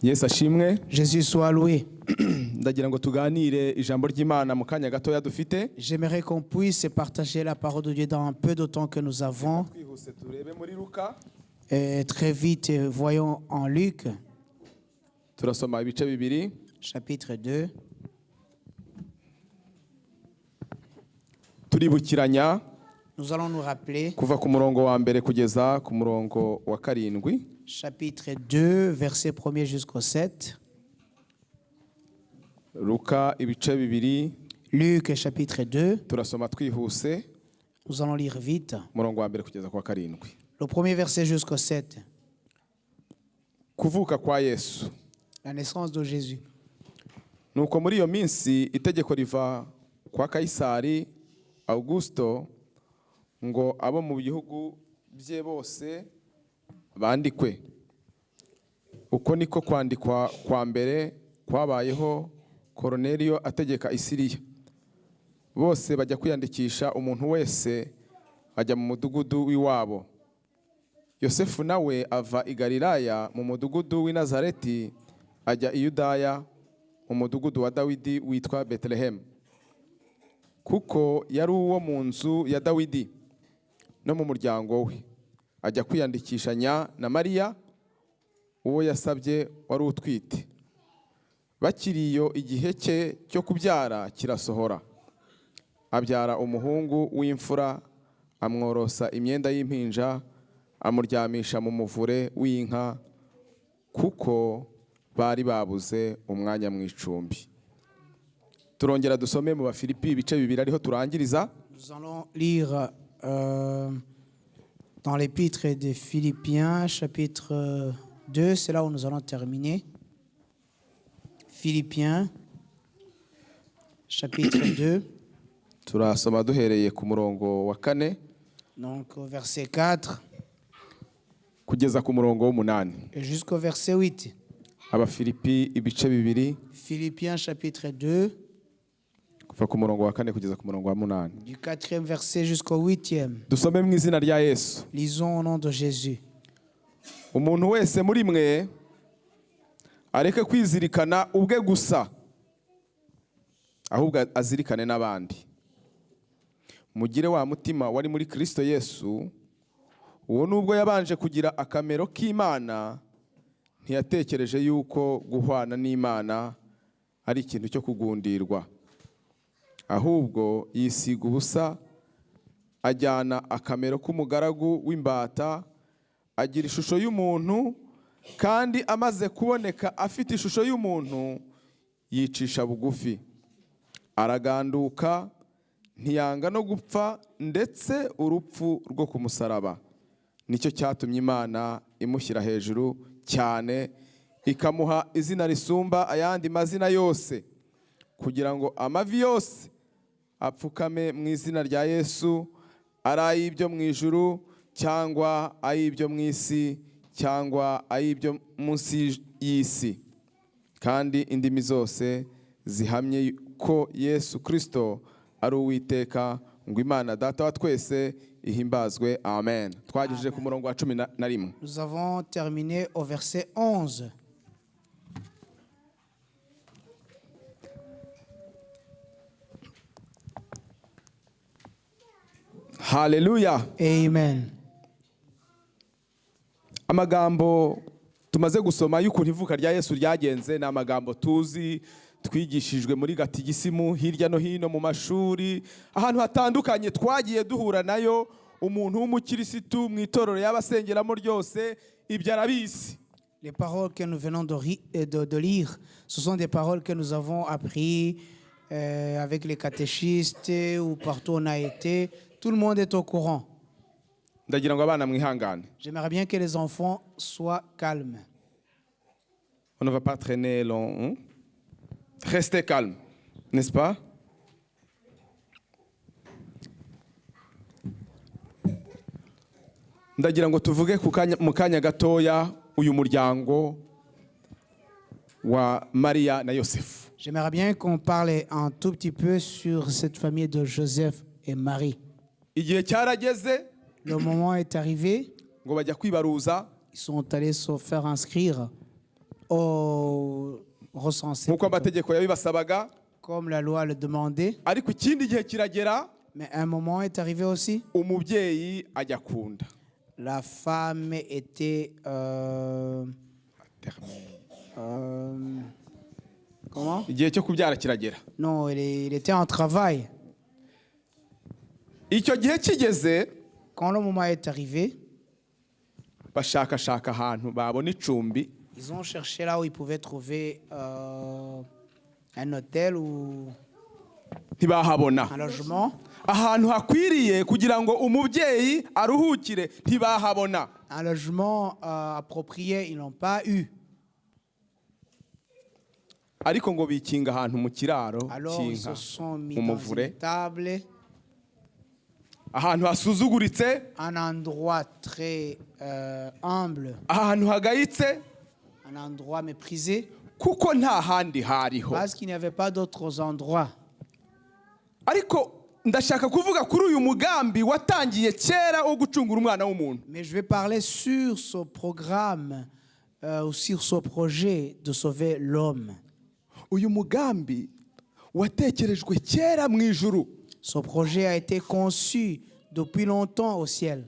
Yesu ashimwe. Jésus soit loué. Ndagira ngo tuganire ijambo ry'Imana mu kanya gatoya dufite. J'aimerais qu'on puisse partager la parole de Dieu dans un peu de temps que nous avons. Twihuse turebe muri Luka. Et très vite, voyons en Luc, Turasoma ibice bibiri. Chapitre 2. Turibukiranya Nous allons nous rappeler, kuva ku murongo wa mbere kugeza ku murongo wa karindwi. Chapitre 2, verset 1er jusqu'au 7. Luka ibice bibiri. Luc, chapitre 2. Turasoma twihuse. Nous allons lire vite. Umurongo wa mbere kugeza ku wa karindwi. Le premier verset jusqu'au 7. Kuvuka kwa Yesu. La naissance de Jésus. Nuko muri iyo minsi itegeko riva kwa Kayisari Augusto ngo abo mu bihugu bye bose bandikwe. Uko niko kwandikwa kwa mbere kwabayeho Koroneliyo ategeka Isiriya. Bose bajya kwiyandikisha, umuntu wese ajya mu mudugudu w'iwabo. Yosefu nawe ava i Galilaya mu mudugudu w'i Nazareti ajya i Yudaya mu mudugudu wa Dawidi witwa Betelehemu, kuko yari uwo mu nzu ya Dawidi no mu muryango we, ajya kwiyandikishanya na Mariya uwo yasabye wari utwite. Bakiri iyo igihe cye cyo kubyara kirasohora, abyara umuhungu w'imfura, amworosa imyenda y'impinja, amuryamisha mu muvure w'inka, kuko bari babuze umwanya mu icumbi. Turongera dusome mu Bafilipi ibice bibiri ariho turangiriza. Nous allons lire dans l'épître des Philippiens, chapitre 2, c'est là où nous allons terminer. Philippiens, chapitre 2, Turasoma duhereye ku murongo wa kane donc au verset 4 kugeza ku murongo w'umunani. Et jusqu'au verset 8. Abafilipi ibice bibiri. Philippiens, chapitre 2, Kuva ku murongo wa kane kugeza ku murongo wa munani. Du quatrième verset jusqu'au huitième. Dusome mu izina rya Yesu. Lisons au nom de Jésus. Umuntu wese muri mwe areke kwizirikana ubwe gusa, ahubwo azirikane n'abandi. Mugire wa mutima wari muri Kristo Yesu. Uwo nubwo yabanje kugira akamero k'Imana, ntiyatekereje yuko guhwana n'Imana ari ikintu cyo kugundirwa, ahubwo yisiga ubusa, ajyana akamero k'umugaragu w'imbata, agira ishusho y'umuntu. Kandi amaze kuboneka afite ishusho y'umuntu, yicisha bugufi, araganduka, ntiyanga no gupfa, ndetse urupfu rwo ku musaraba. Nicyo cyatumye Imana imushyira hejuru cyane, ikamuha izina risumba ayandi mazina yose, kugira ngo amavi yose apfukame mu izina rya Yesu, ari ay'ibyo mu ijuru cyangwa ay'ibyo mu isi cyangwa ay'ibyo munsi y'isi, kandi indimi zose zihamye ko Yesu Kirisito ari Uwiteka, ngo Imana Data wa twese ihimbazwe. Amen. Twagejeje ku murongo wa cumi na na rimwe. Nous avons terminé au verset 11. Haleluya. Amen. Amagambo tumaze gusoma y'ukuntu ivuka rya Yesu ryagenze ni amagambo tuzi, twigishijwe muri gatigisimu hirya no hino mu mashuri, ahantu hatandukanye twagiye duhura nayo. Umuntu w'umukirisitu mu itorero yaba asengeramo ryose ibyo arabizi. Les paroles que nous venons de lire, ce sont des paroles que nous avons apprises avec les catéchistes ou partout où on a été. Tout le monde est au courant. Ndagira ngo abana mwihangane. J'aimerais bien que les enfants soient calmes. On ne va pas traîner long, hein? Restez calme, n'est-ce pas? Ndagira ngo tuvuge ku kanya- mu kanya gatoya uyu muryango wa Mariya na Yosefu. J'aimerais bien qu'on parle un tout petit peu sur cette famille de Joseph et Marie. Igihe cyarageze Le moment est arrivé, ngo bajya kwibaruza. Ils sont allés se faire inscrire. Au recensés, nk'uko plutôt, amategeko yabibasabaga. Comme la loi le demandait. Ariko ikindi gihe kiragera, Mais un moment est arrivé aussi. Umubyeyi ajya ku nda. La femme était, comment? Igihe cyo kubyara kiragera. Non, il était en travail. Icyo gihe kigeze, Quand le moment est arrivé, bashakashaka ahantu babona icumbi. Ils ont cherché là où ils pouvaient trouver un hôtel ou Ntibahabona un logement. Ahantu hakwiriye kugira ngo umubyeyi aruhukire, ntibahabona. Un logement approprié, ils n'ont pas eu. Ariko ngo bikinga ahantu mu kiraro Alors ils cy'inka, se sont mis mu dans muvure, une table, ahantu hasuzuguritse, un endroit très humble, ahantu hagayitse, un endroit méprisé, kuko nta handi hariho. Parce qu'il n'y avait pas d'autres endroits. Ariko ndashaka kuvuga kuri uyu mugambi watangiye kera wo gucungura umwana w'umuntu. Mais je vais parler sur ce programme ou sur ce projet de sauver l'homme. Uyu mugambi watekerejwe kera mu ijuru. Ce projet a été conçu depuis longtemps au ciel.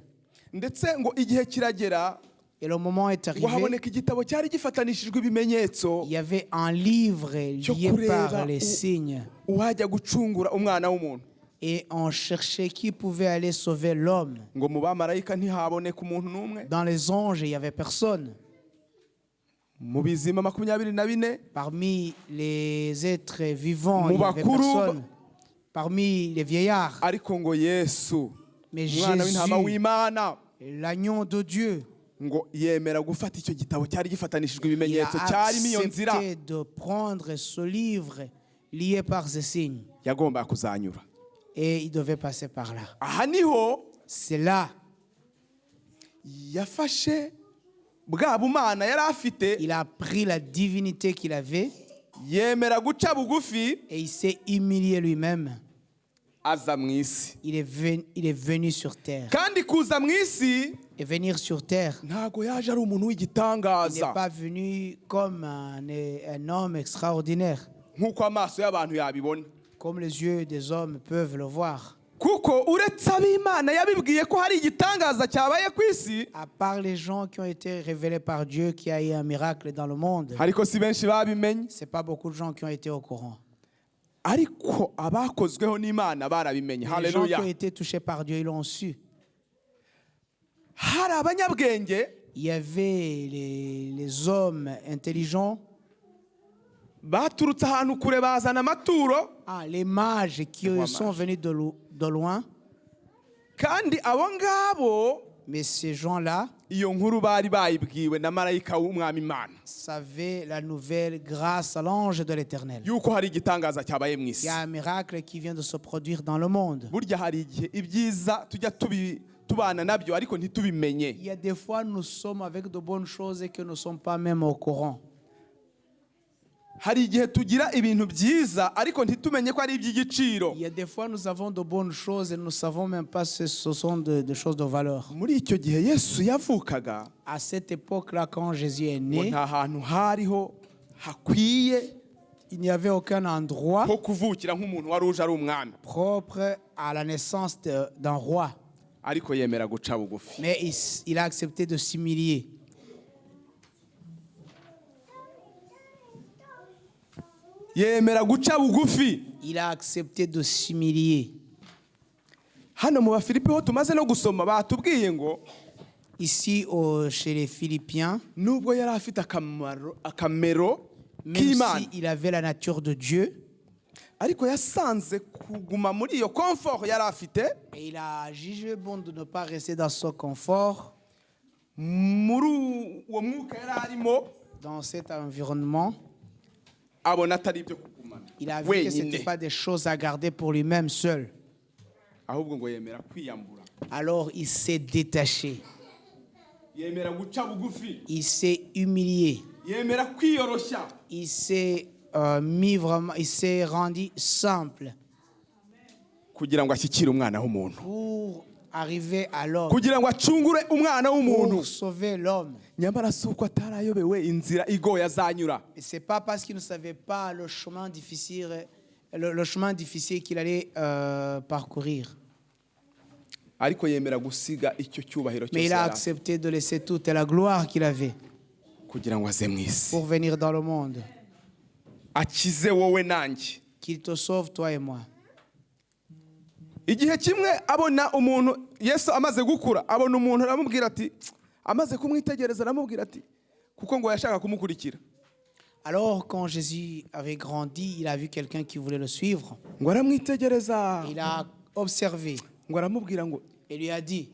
Ndetse ngo igihe kiragera, Et le moment est ngo arrivé. Haboneka igitabo cyari gifatanishijwe ibimenyetso Il y avait un livre cyo lié kureba par les signes. Uwajya gucungura umwana w'umuntu. Et on cherchait qui pouvait aller sauver l'homme. Ngo mu bamarayika ntihaboneka umuntu n'umwe. Dans les anges, il n'y avait personne. Mu bizima 24, Parmi les êtres vivants, il n'y avait mu bakuru, personne. Parmi les vieillards. Ariko ngo Yesu, Mais umwana w'intama Jésus, w'Imana, l'agneau de Dieu, ngo yemera gufata icyo gitabo cyari gifatanishijwe il ibimenyetso a cyarimo iyo nzira accepté de prendre ce livre lié par ces signes. Yagombaga kuzanyura. Et il devait passer par là. Aha niho C'est là, yafashe bwa bumana yari afite, il a pris la divinité qu'il avait yemera guca bugufi, et il s'est humilié lui-même. Aza mu isi. Il est venu sur terre. Kandi kuza mu isi, Et venir sur terre, ntago yaje ari umuntu il n'est w'igitangaza pas venu comme un homme extraordinaire, nk'uko amaso y'abantu yabibona, comme les yeux des hommes peuvent le voir. Kuko uretse ab'Imana yabibwiye ko hari igitangaza cyabaye ku isi, À part les gens qui ont été révélés par Dieu qu'il y a eu un miracle dans le monde, ariko si benshi babimenye. c'est pas beaucoup de gens qui ont été au courant. Ariko abakozweho n'Imana barabimenye. Mais les gens qui Haleluya. ont été touchés par Dieu, ils l'ont su. Hari abanyabwenge Il y avait les hommes intelligents, baturutse ahantu kure bazana amaturo. Ah, les mages qui Les rois sont mages. Venus de loin. Kandi abo ngabo, Mais ces gens-là iyo nkuru bari bayibwiwe na marayika w'Umwami Imana savaient la nouvelle grâce à l'ange de l'Éternel. yuko hari igitangaza cyabaye mu Il isi. y a un miracle qui vient de se produire dans le monde. Burya hari igihe ibyiza tujya tubana nabyo ariko ntitubimenye. Il y a des fois, nous sommes avec de bonnes choses et que nous ne sommes pas même au courant. Hari igihe tugira ibintu byiza ariko ntitumenye ko ari iby'igiciro. Il y a des fois, nous avons de bonnes choses et nous ne savons même pas si ce sont des choses de valeur. Muri icyo gihe Yesu yavukaga, À cette époque-là, quand Jésus est ngo né, nta hantu hariho hakwiye il n'y avait aucun endroit ho kuvukira nk'umuntu wari uje ari umwami, propre à la naissance d'un roi. Ariko yemera guca bugufi. Mais il a accepté de s'humilier. Yemera guca bugufi. Il a accepté de s'humilier. Hano mu Bafilipi ho tumaze no gusoma batubwiye ngo Ici, chez les Philippiens, nubwo yari afite akamaro akamero même k'Imana, s'il avait la nature de Dieu, ariko yasanze kuguma muri iyo confort yari afite, et il a jugé bon de ne pas rester dans son confort, muri uwo mwuka yari arimo, dans cet environnement. Abona atari ibyo kugumana Il a vu que ce wenyine, n'était pas des choses à garder pour lui-même seul. Ahubwo ngo yemera kwiyambura. Alors il s'est détaché. Yemera guca bugufi. Il s'est humilié. Yemera kwiyoroshya. Il s'est mis vraiment, il s'est rendu simple kugira ngo ashyikire umwana w'umuntu. Pour arriver à l'homme, Kugira ngo acungure umwana w'umuntu. Pour sauver l'homme. Nyamara si uko atarayobewe inzira igoye azanyura. Et c'est pas parce qu'il ne savait pas le chemin difficile, le chemin difficile qu'il allait parcourir. Ariko yemera gusiga icyo cyubahiro Mais cyose il a yari afite accepté de laisser toute la gloire qu'il avait kugira ngo aze mu isi pour venir dans le monde. Akize wowe nanjye. Qu'il te sauve, toi et moi. Igihe kimwe abona umuntu, Yesu amaze gukura abona umuntu aramubwira ati, amaze kumwitegereza aramubwira ati, kuko ngo yashaka kumukurikira. Alors, quand Jésus avait grandi, il a vu quelqu'un qui voulait le suivre. Ngo aramwitegereza. Il a observé Ngo aramubwira ngo et lui a dit,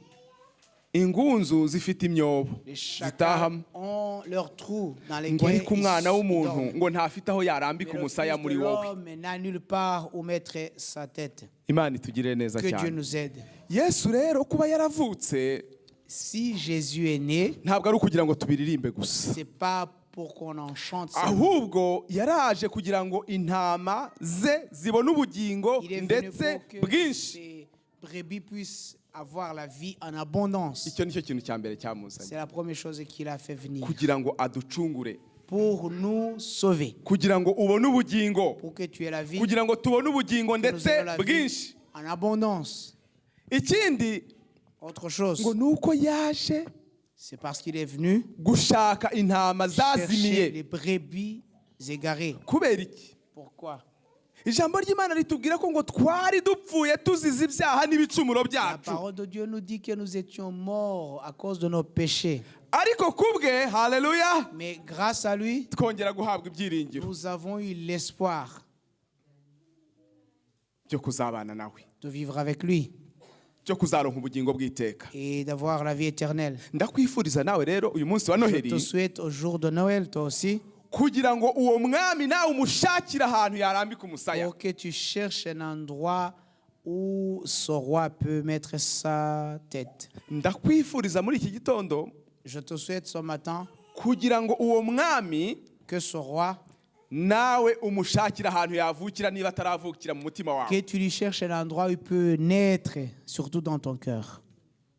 ingunzu zifite imyobo les chacals zitahamo ont leurs trous dans ngo lesquels ariko ils umwana w'umuntu dorment. ngo ntafite aho yarambika Mais le umusaya Fils de muri wowe. l'homme n'a nulle part où mettre sa tête. Imana itugirire neza Que Dieu cyane. nous aide. Yesu rero kuba yaravutse Si Jésus est né, ntabwo ari ukugira ngo tubiririmbe gusa, c'est pas pour qu'on en chante seulement. Ahubwo yaraje kugira ngo intama ze zibone ubugingo Il est venu ndetse pour que bwinshi. ces brebis puissent avoir la vie en abondance. Icyo nicyo kintu cya mbere cyamuzanye. C'est la première chose qu'il a fait venir. Kugira ngo aducungure. Pour nous sauver. Kugira ngo ubone ubugingo. Pour que tu aies la vie. Kugira ngo tubone ubugingo Que nous ndetse ayons la vie bwinshi. en abondance. Ikindi Autre chose, ngo ni uko yaje c'est parce qu'il est venu gushaka intama chercher zazimiye. Les brebis égarées. Kubera iki? Pourquoi? Ijambo ry'Imana ritubwira ko ngo twari dupfuye tuzize ibyaha n'ibicumuro La byacu. Parole de Dieu nous dit que nous étions morts à cause de nos péchés. Ariko kubwe, haleluya, Mais grâce à lui, twongera guhabwa ibyiringiro nous avons eu l'espoir byo kuzabana nawe, de vivre avec lui byo kuzaronka ubugingo bw'iteka. Et d'avoir la vie éternelle. Ndakwifuriza nawe rero uyu munsi wa Je Noheli te souhaite au jour de Noël, toi aussi, kugira ngo uwo mwami nawe umushakire ahantu yarambika umusaya. Pour que tu cherches un endroit où ce roi peut mettre sa tête. Ndakwifuriza muri iki gitondo Je te souhaite ce matin kugira ngo uwo mwami que ce roi, nawe umushakire ahantu yavukira niba ataravukira mu mutima wawe. Que tu lui cherches un endroit où il peut naître, surtout dans ton cœur.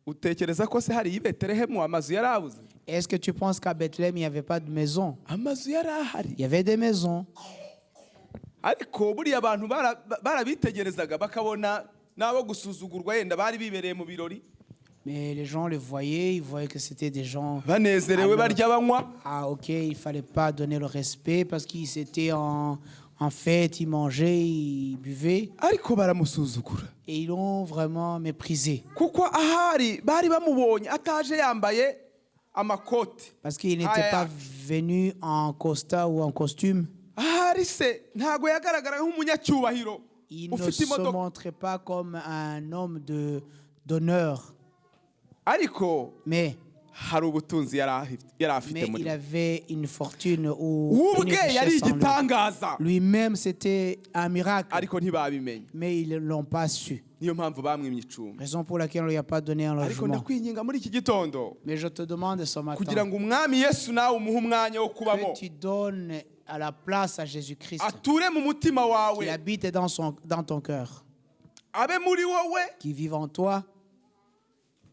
Utekereza ko se hari i Betelehemu amazu yarabuze? Est-ce que tu penses qu'à Bethléem, il n'y avait pas de maison? Amazu yari ahari. Il y avait des maisons. Ariko buriya abantu barabitegerezaga bakabona n'abo gusuzugurwa yenda bari bibereye mu birori Mais les gens le voyaient, ils voyaient que c'était des gens. banezerewe Alors- barya banywa. Ah, ok, il fallait pas donner le respect parce qu'ils étaient en fête, ils mangeaient, ils buvaient. Ariko baramusuzugura. Et ils l'ont vraiment méprisé. Kuko ahari bari bamubonye ataje yambaye amakote. Parce qu'il n'était Ah, pas ah. venu en costard ou en costume. Ahari se ntabwo yagaragara nk'umunyacyubahiro Il ne ufite se imodoka. Montrait pas comme un homme d'honneur. Ariko Mais, hari ubutunzi yari afite mais muri il we. Avait une fortune ou une We ubwe yari richesse en lui. igitangaza. Lui-même, c'était un miracle. Ariko ntibabimenye. Mais ils ne l'ont pas su. Niyo mpamvu bamwimye icumbi. Raison pour laquelle on ne lui a pas donné un Ariko logement. ndakwinginga muri iki gitondo Mais je te demande ce matin kugira ngo umwami Yesu nawe umuhe umwanya wo kubamo, que tu donnes à la place à Jésus-Christ, ature mu mutima wawe, qu'il habite dans ton cœur, abe muri wowe, qu'il vive en toi,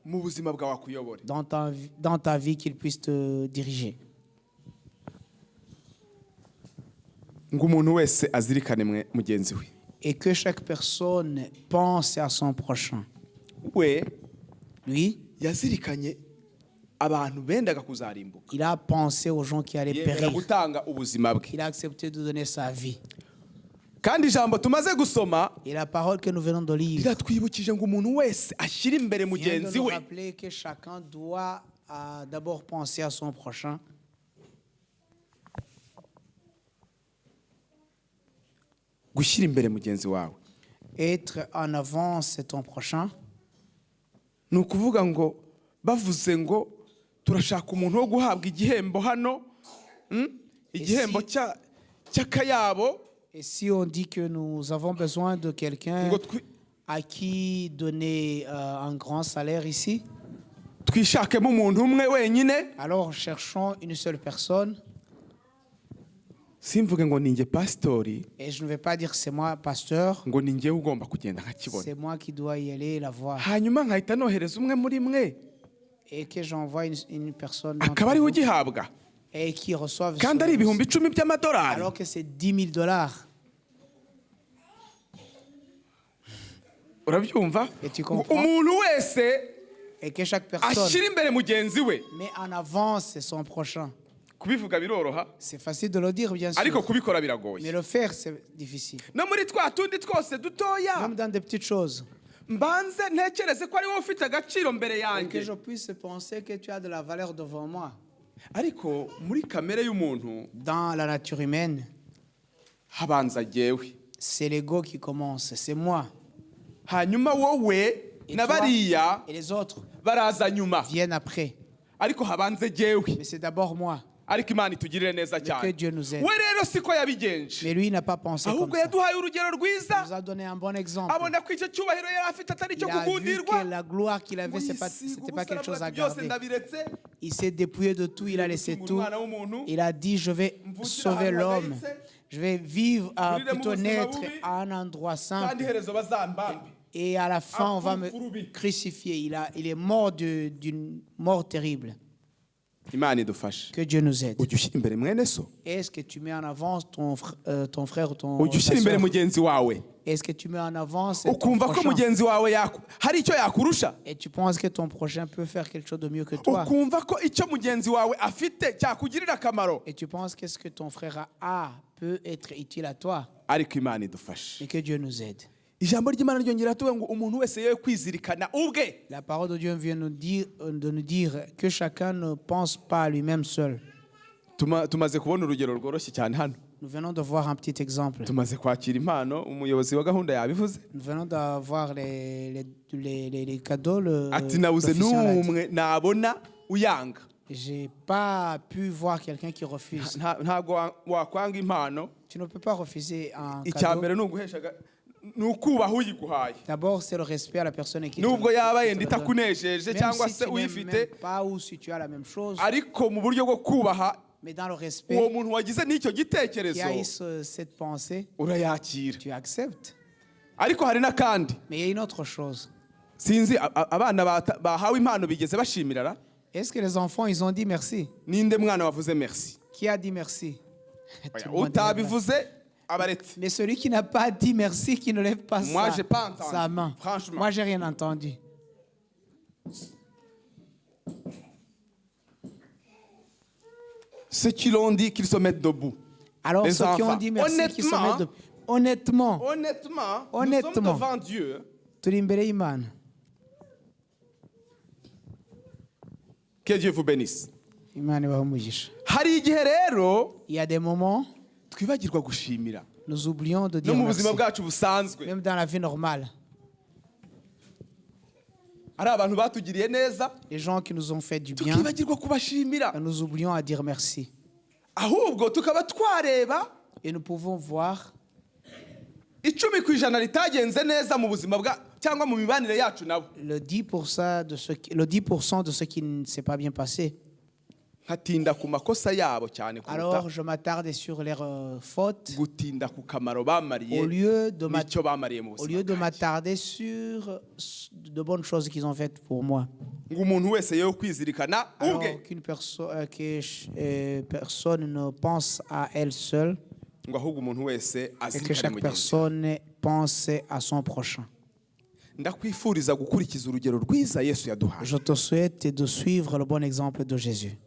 mu buzima bwawe akuyobore. dans ta vie, qu'il puisse te diriger. Ngo umuntu wese azirikane mwe mugenzi we. Et que chaque personne pense à son prochain. We Lui, yazirikanye abantu bendaga kuzarimbuka, il a pensé aux gens qui allaient yemera périr. Gutanga ubuzima bwe. Il a accepté de donner sa vie. Kandi ijambo tumaze gusoma Et la parole que nous venons de lire riratwibukije ngo umuntu wese ashyire imbere vient de mugenzi nous we. Rappeler que chacun doit d'abord penser à son prochain. Gushyira imbere mugenzi wawe Être en avance ton prochain. Ni ukuvuga ngo bavuze ngo turashaka umuntu wo guhabwa igihembo hano, Igihembo cy'akayabo Et si on dit que nous avons besoin de quelqu'un ngo à qui donner un grand salaire ici, twishakemo umuntu umwe wenyine. Alors cherchons une seule personne. Simvuge ngo ninjye pasitori Et je ne vais pas dire c'est moi, pasteur, ngo ni njyewe ugomba kugenda nkakibona c'est moi qui dois y aller et la voir. Hanyuma nkahita nohereza umwe muri mwe Et que j'envoie une personne d'entre akaba ariwe vous ugihabwa et qui reçoive kandi ari 10.000 by'amadolari. Alors que c'est 10 000 dollars. Urabyumva? Et tu comprends? Umuntu wese Et que chaque personne ashyira imbere mugenzi we. Met en avance son prochain. Kubivuga biroroha C'est facile de le dire, bien sûr. ariko kubikora biragoye. Mais le faire, c'est difficile. No muri twa tundi twose dutoya Même dans des petites choses. Mbanze ntekereze ko ari wowe ufite agaciro mbere Et yanjye. que je puisse penser que tu as de la valeur devant moi. Ariko muri kamere y'umuntu Dans la nature humaine, habanza jyewe. C'est l'ego qui commence. C'est moi. Hanyuma wowe Et na toi bariya et les autres baraza nyuma viennent après. Ariko habanze jyewe. Mais c'est d'abord moi. Ariko Imana itugirire neza Que cyane. Dieu nous aide. We rero siko yabigenje Mais lui, il n'a pas pensé comme ahubwo ça. yaduhaye urugero rwiza. Il nous a donné un bon exemple. Abona ko icyo cyubahiro yari afite atari icyo Il a vu kugundirwa. que la gloire qu'il avait, Ngo c'est yisiga c'était pas ubusa quelque chose aravuga à ati, byose garder. ndabiretse. Il s'est dépouillé de tout, il a laissé Gucungura tout. umwana w'umuntu. Il a dit, je vais Mvukira sauver ahantu l'homme. hagayitse. Je vais vivre, à Nkurire mu plutôt buzima naître bubi. à un endroit Kandi simple. iherezo bazambambe. Et à la fin, on va me Apfurubi. Crucifier. Il est mort d'une mort terrible. Imana idufashe. Que Dieu nous aide. Ujya ushyira imbere mwene so? Est-ce que tu mets en avance ton frère ou ton Ujya ta ushyira imbere sœur? Mugenzi wawe? Est-ce que tu mets en avance ton Ukumva ko prochain? Mugenzi wawe yaku- hari icyo yakurusha? Et tu penses que ton prochain peut faire quelque chose de mieux que toi? Ukumva ko icyo mugenzi wawe afite cyakugirira akamaro? Et tu penses que ce que ton frère a peut être utile à toi? Ariko Imana idufashe. Et que Dieu nous aide. Ijambo ry'Imana ryongera tuvuga ngo umuntu wese yewe kwizirikana ubwe. La parole de Dieu vient de nous dire que chacun ne pense pas à lui-même seul. Tuma- tumaze kubona urugero rworoshye cyane hano. Nous venons de voir un petit exemple. Tumaze kwakira impano umuyobozi wa gahunda yabivuze. Nous venons d'avoir les cadeaux. Le, Ati nabuze l'officiant l'a dit. n'umwe nabona uyanga. J'ai pas pu voir quelqu'un qui refuse. Nta- ntabwo wa- wakwanga impano. Tu ne peux pas refuser un Icya cadeau. mbere ni uguhesha aga- ni ukubaha uyiguhaye. D'abord, c'est le respect à la personne qui te, Nubwo yaba qui te yenda le donne. itakunejeje Même cyangwa si se tu n'aimes uyifite même pas ou si tu as la même chose, ariko mu buryo bwo kubaha mais dans le respect uwo muntu wagize n'icyo gitekerezo qui a eu cette pensée, urayakira. Tu acceptes. Ariko hari n'akandi. Mais il y a une autre chose. Sinzi a- a- abana bata- bahawe impano bigeze bashimira ra? Est-ce que les enfants, ils ont dit merci? Ninde mwana wavuze merci? Qui a dit merci? Oya, Tout le monde lève la main. utabivuze abaretse. Mais celui qui n'a pas dit merci, qui ne lève pas Moi, j'ai pas entendu, sa main. franchement. Moi, j'ai rien entendu. Ceux qui l'ont dit, qu'ils se mettent debout. Alors, Les ceux qui ont enfants. dit merci, qui se Honnêtement, mettent Honnêtement, honnêtement, nous sommes Honnêtement. Devant Dieu. Turi imbere y'Imana. Que Dieu vous bénisse. Imana ibahe umugisha. Hari igihe rero Il y a des moments, twibagirwa gushimira nous oublions de no dire mu buzima merci. bwacu busanzwe. Même dans la vie normale. Hari abantu batugiriye neza Les gens qui nous ont fait du bien, tukibagirwa kubashimira nous oublions à dire merci. Ahubwo tukaba twareba Et nous pouvons voir 10% ritagenze neza mu buzima bwa cyangwa mu mibanire yacu nabo. Le 10% de ce qui ne s'est pas bien passé. Nkatinda ku makosa yabo cyane kuruta Alors, je m'attarde sur leurs fautes gutinda ku kamaro bamariye au lieu de n'icyo bamariye mu au buzima lieu de bwanjye. M'attarder sur de bonnes choses qu'ils ont faites pour moi. Ngo umuntu wese yewe kwizirikana Alors ubwe qu'une personne ne pense à elle seule ngo ahubwo umuntu wese et que azirikane chaque mugenzi we. Personne pense à son prochain. Ndakwifuriza gukurikiza urugero rwiza Yesu yaduhaye. Je te souhaite de suivre le bon exemple de Jésus.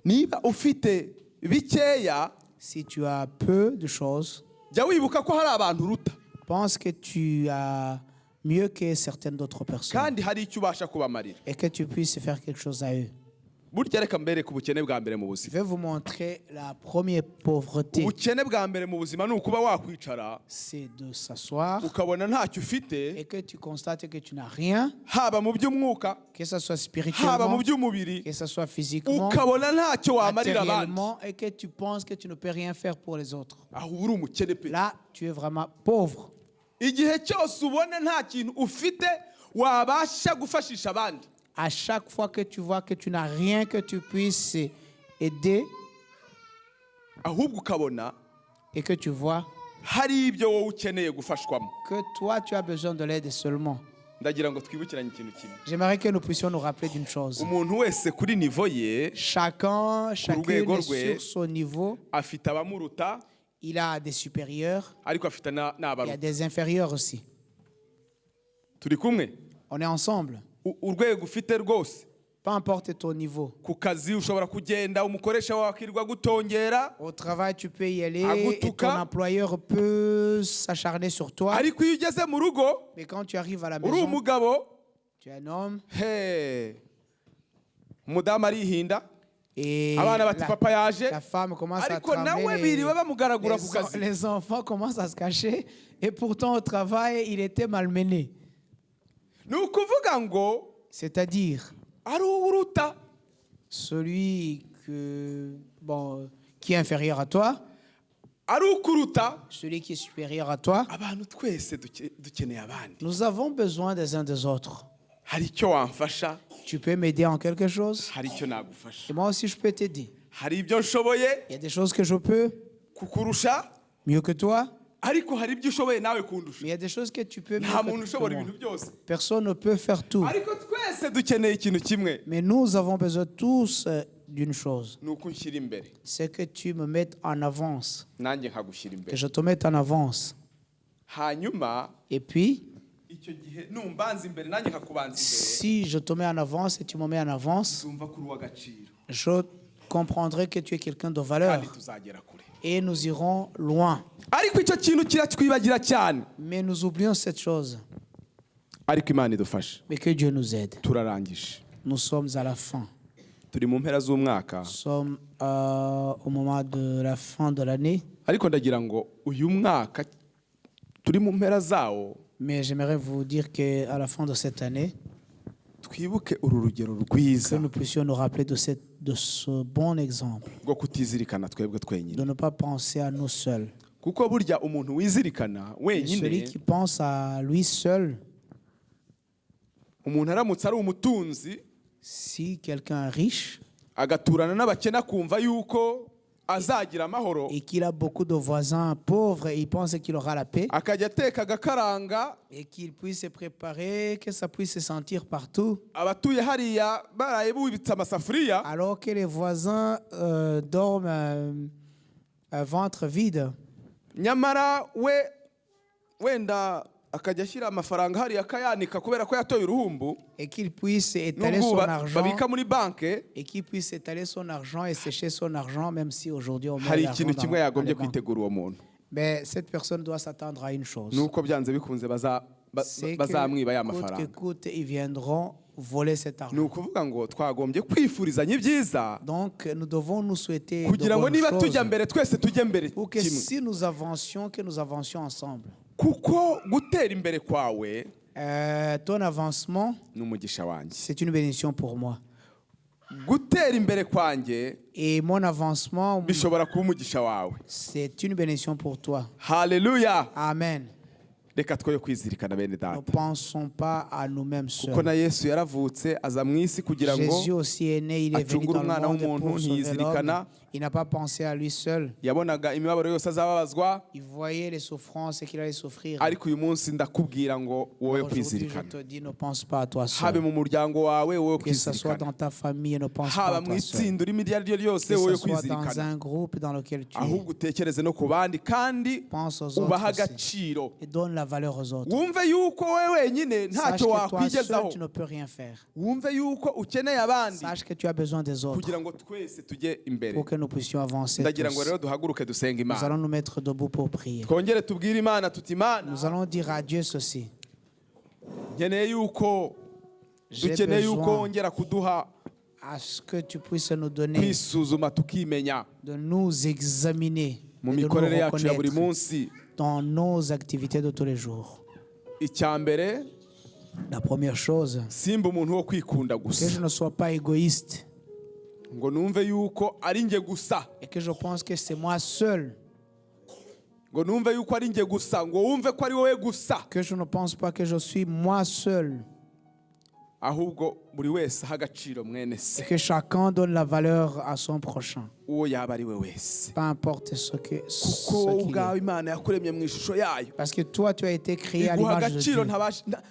Niba ufite bikeya Si tu as peu de choses, jya wibuka ko hari abantu uruta pense que tu as mieux que certaines d'autres personnes kandi hari icyo ubasha kubamarira. Et que tu puisses faire quelque chose à eux. Burya reka mbereke ubukene bwa mbere mu Je buzima. vais vous montrer la première pauvreté. Ubukene bwa mbere mu buzima ni ukuba wakwicara C'est de s'asseoir ukabona ntacyo ufite et que tu constates que tu n'as rien, haba mu by'umwuka que ce soit haba mu spirituellement, by'umubiri que ce soit physiquement, ukabona ntacyo wamarira abandi. Matériellement, et que tu penses que tu ne peux rien faire pour les autres. Aho uba uri umukene pe. Là, tu es vraiment pauvre. Igihe cyose ubona nta kintu ufite wabasha gufashisha abandi À chaque fois que tu vois que tu n'as rien que tu puisses aider, Ahubwo ukabona Et que tu vois hari ibyo wowe ukeneye gufashwamo. Que toi, tu as besoin de l'aide seulement. Ndagira ngo twibukiranye ikintu kimwe. J'aimerais que nous puissions nous rappeler d'une chose. Umuntu wese kuri niveau ye, Chacun, chacune rwego rwe, sur son niveau, afite abamuruta, il a des supérieurs, ariko afite il y a n'abaruta. Des inférieurs aussi. Turi kumwe? On est ensemble. Urwego ufite rwose, Peu importe ton niveau. Ku kazi ushobora kugenda umukoresha wawe akirirwa gutongera, Au travail, tu peux y aller et agutuka. Ton employeur peut s'acharner sur toi. Ariko iyo ugeze mu rugo, Mais quand tu arrives à la uri maison, umugabo, tu es un homme he, umudamu arihinda, et abana bati papa yaje, la femme commence à ariko nawe trembler. Biriwe bamugaragura ku kazi. Les enfants commencent à se cacher et pourtant au travail, il était malmené. Ni ukuvuga ngo C'est-à-dire ari uruta, celui que, bon, qui est inférieur à toi, ari ukuruta, celui qui est supérieur à toi. Abantu twese dukeneye abandi. Nous avons besoin des uns des autres. Hari icyo wamfasha, Tu peux m'aider en quelque chose hari icyo nagufasha. Et moi aussi, je peux t'aider. Hari ibyo nshoboye Il y a des choses que je peux kukurusha, mieux que toi, ariko hari ibyo ushoboye nawe kundusha. Mais il y a des choses que tu peux mieux Nta muntu que ushobora moi. Ibintu byose. Personne ne peut faire tout. Ariko twese dukeneye ikintu kimwe, Mais nous avons besoin tous d'une chose. Ni uko unshyira imbere, C'est que tu me mettes en avance. Nanjye nkagushyira Que imbere. Je te mette en avance. Hanyuma Et puis, icyo gihe numbanza imbere nanjye nkakubanza imbere, si je te mets en avance et tu me mets en avance, nzumva ko uri uw'agaciro, je comprendrai que tu es quelqu'un de valeur. Kandi tuzagera kure. Et nous irons loin. Ariko icyo kintu kiratwibagira cyane. Mais nous oublions cette chose. Ariko Imana idufashe. Mais que Dieu nous aide. Turarangije. Nous sommes à la fin. Turi mu mpera z'umwaka. Nous sommes au moment de la fin de l'année. Ariko ndagira ngo uyu mwaka turi mu mpera zawo, Mais j'aimerais vous dire qu'à la fin de cette année, twibuke uru rugero rwiza que nous puissions nous rappeler de ce bon exemple, rwo kutizirikana twebwe twenyine. De ne pas penser à nous seuls. Kuko burya umuntu wizirikana Mais wenyine, celui qui pense à lui seul, umuntu aramutse ari umutunzi, si quelqu'un est riche agaturana n'abakene akumva yuko azagira amahoro, et qu'il a beaucoup de voisins pauvres et il pense qu'il aura la paix, akajya ateka agakaranga, et qu'il puisse se préparer, que ça puisse se sentir partout, abatuye hariya baraye bubitse amasafuriya, alors que les voisins dorment un ventre vide, nyamara we wenda akajya ashyira amafaranga hariya akayanika kubera ko yatoye uruhumbu, et qu'il puisse étaler n'ubwo son argent, babika muri banki, et qu'il puisse étaler son argent et sécher son argent, même si aujourd'hui on met hari l'argent ikintu dans kimwe les yagombye banques. Kwitegura uwo muntu, Mais cette personne doit s'attendre à une chose. Ni uko byanze bikunze C'est que, bazamwiba ya coûte que mafaranga. Coûte, ils viendront voler cet Ni argent. Ukuvuga ngo twagombye kwifurizanya ibyiza, Donc, nous devons nous souhaiter de kugira ngo bonnes niba choses tujya mbere twese tujye mbere pour que kimwe. si nous avancions, que nous avancions ensemble. Kuko gutera imbere kwawe Ton avancement, ni umugisha wanjye. C'est une bénédiction pour moi. Gutera imbere kwanjye Et mon avancement, bishobora kuba umugisha wawe. C'est une bénédiction pour toi. Haleluya. Amen. Reka twoye kwizirikana bene Ne data, pensons pas à nous-mêmes kuko seuls. na Yesu yaravutse aza mu isi kugira ngo Jésus aussi est né, il est venu acungure dans le umwana monde w'umuntu, pour sauver ntiyizirikana. L'homme. Il n'a pas pensé à lui seul. Yabonaga imibabaro yose azababazwa. Il voyait les souffrances et qu'il allait souffrir. Ariko uyu munsi ndakubwira ngo wowe Aujourd'hui, je kwizirikana, te dis, ne pense pas à toi habe seul. Mu muryango wawe wowe Que ce soit kwizirikana, dans ta famille, ne pense pas haba à mu toi seul. itsinda urimo iryo ari ryo ryose, Que wowe ce soit dans kwizirikana, un groupe dans lequel tu es. Ahubwo utekereze no ku bandi kandi Pense aux autres ubahe aussi. Agaciro. Et donne la valeur aux autres. Wumve yuko wowe wenyine Sache ntacyo que toi seul, wakwigezaho. Tu ne peux rien faire. Wumve yuko ukeneye abandi Sache que tu as besoin des autres kugira ngo twese tujye imbere. Pour que nous puissions avancer Ndagira ngo tous. Rero duhaguruke dusenge Nous Imana. allons nous mettre debout pour prier. Twongere tubwire Imana tuti Imana, Nous allons dire à Dieu ceci. Nkeneye yuko J'ai dukeneye yuko besoin wongera kuduha à ce que tu puisses nous donner kwisuzuma tukimenya de nous examiner mu et de nous mikorere yacu ya buri reconnaître munsi. Dans nos activités de tous les jours. Icya mbere, La première chose, simba umuntu wo kwikunda que gusa, je ne sois pas égoïste ngo numve yuko ari njye gusa, et que je pense que c'est moi seul, ngo numve yuko ari njye gusa, ngo wumve ko ari wowe gusa, que je ne pense pas que je suis moi seul, ahubwo buri wese aha agaciro mwene se. et que chacun donne la valeur à son prochain. Uwo yaba ari we wese. Peu importe ce que ce Kuko wowe qu'il ubwawe est. Imana yakuremye mu ishusho yayo. Parce que toi, tu as été créé à Iguha l'image de agaciro Dieu.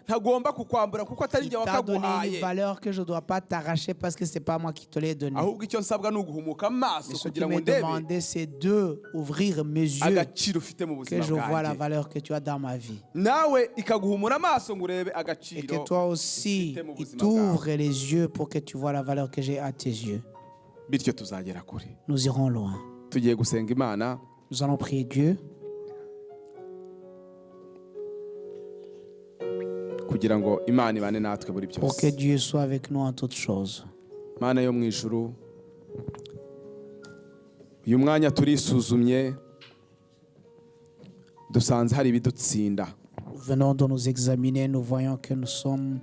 Ntagomba kukwambura kuko atari Il njye t'a donné une wakaguhaye. Valeur que je ne dois pas t'arracher parce que c'est pas moi qui te l'ai donnée. Ahubwo icyo nsabwa ni uguhumuka amaso Mais ce qui kugira ngo m'est ndebe demandé, c'est de ouvrir mes yeux, agaciro ufite mu que buzima je vois la bwanjye. Valeur que tu as dans ma vie. Nawe ikaguhumura amaso ngo urebe Et que agaciro toi aussi, ufite mu il buzima bwawe. T'ouvre les yeux pour que tu vois la valeur que j'ai à tes yeux. Bityo tuzagera kure. Nous irons loin. Tugiye gusenga Imana. Nous allons prier Dieu Kugira ngo Imana ibane natwe muri pour que byose. Dieu soit avec nous en toutes choses. Mana yo mu ijuru, uyu mwanya turisuzumye dusanze hari ibidutsinda. Nous venons de nous examiner, nous voyons que nous sommes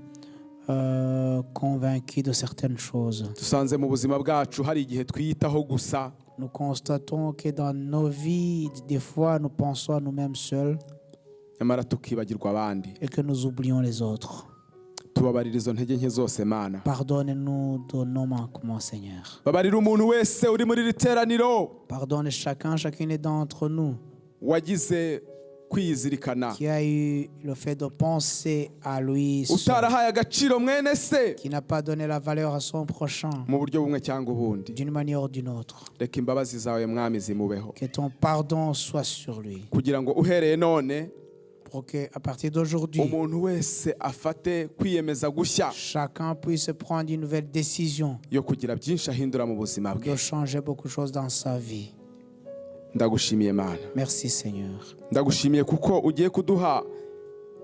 convaincus de certaines choses. Dusanze mu buzima bwacu hari igihe twiyitaho gusa. Nous constatons que dans nos vies, des fois, nous pensons à nous-mêmes seuls Nyamara tukibagirwa abandi. Et que nous oublions les autres. Tubabarira izo ntege nke zose Mana. Pardonne-nous de nos manquements, Seigneur. Babarira umuntu wese uri muri iri teraniro Pardonne chacun, chacune d'entre nous wagize kwiyizirikana, qui a eu le fait de penser à lui seul, utarahaye agaciro mwene se qui n'a pas donné la valeur à son prochain mu buryo bumwe cyangwa ubundi. D'une manière ou d'une autre. Reka imbabazi zawe Mwami zimubeho. Que ton pardon soit sur lui. Kugira ngo uhereye none Pour que, à partir d'aujourd'hui, umuntu wese afate kwiyemeza gushya chacun puisse prendre une nouvelle décision yo kugira byinshi ahindura mu buzima bwe. De changer beaucoup de choses dans sa vie. Ndagushimiye Mana. Merci, Seigneur. Ndagushimiye kuko ugiye kuduha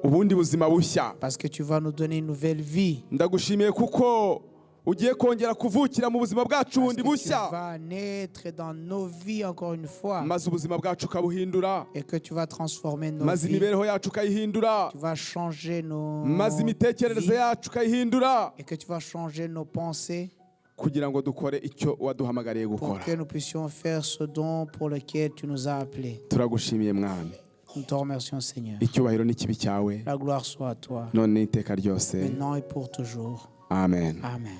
ubundi buzima bushya. Parce que tu vas nous donner une nouvelle vie. Ndagushimiye kuko ugiye kongera kuvukira mu buzima bwacu Parce bundi que tu bushya, vas naître dans nos vies encore une fois. Maze ubuzima bwacu ukabuhindura, Et que tu vas transformer nos maze vies. Imibereho yacu ukayihindura, Tu vas changer nos maze imitekerereze vies. Yacu ukayihindura, Et que tu vas changer nos pensées kugira ngo dukore icyo waduhamagariye pour gukora. Que nous puissions faire ce don pour lequel tu nous as appelés. Turagushimiye Mwami. Nous te remercions, Seigneur. Icyubahiro n'ikibe cyawe La gloire soit à toi, none n'iteka ryose. Maintenant et pour toujours. Amen. Amen.